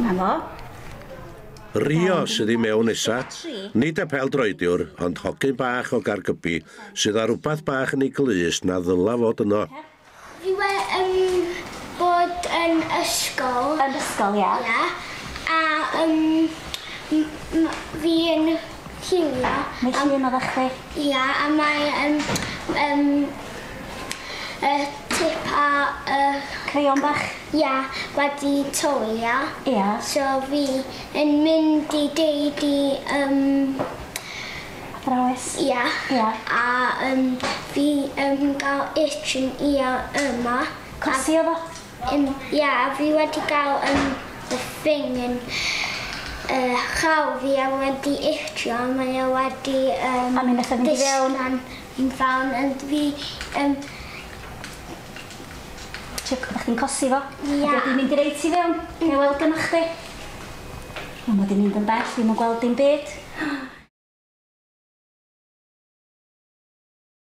Na fo. Rio sydd i mewn nesa. Nid y peldroediwr, ond hogyn bach o Gaergybi sydd â rhywbeth bach yn ei glust na ddyla fod yno. Fi wedi bod yn ysgol. Yn ysgol, ia. Ia. A fi yn llunio. Mae llun oddach chdi? Ia, a mae y tip a y Crayon bach? Ia, wedi torri, ia. Ia. So fi yn mynd i deud i Athrawes? Ia. Ia. A fi gael itch yn ia yma. Cosi oedd o? Ia, a fi wedi gael y thing yn chaw fi a wedi itchio a mae o wedi A mi nath o fynd i fewn? Disgan yn fewn and fi Trio, oeddech chdi'n cosi fo? Ia. Ydy o 'di mynd reit i fewn? Ga i weld gynnoch chdi? O, mae 'di mynd yn bell, ddim yn gweld dim byd.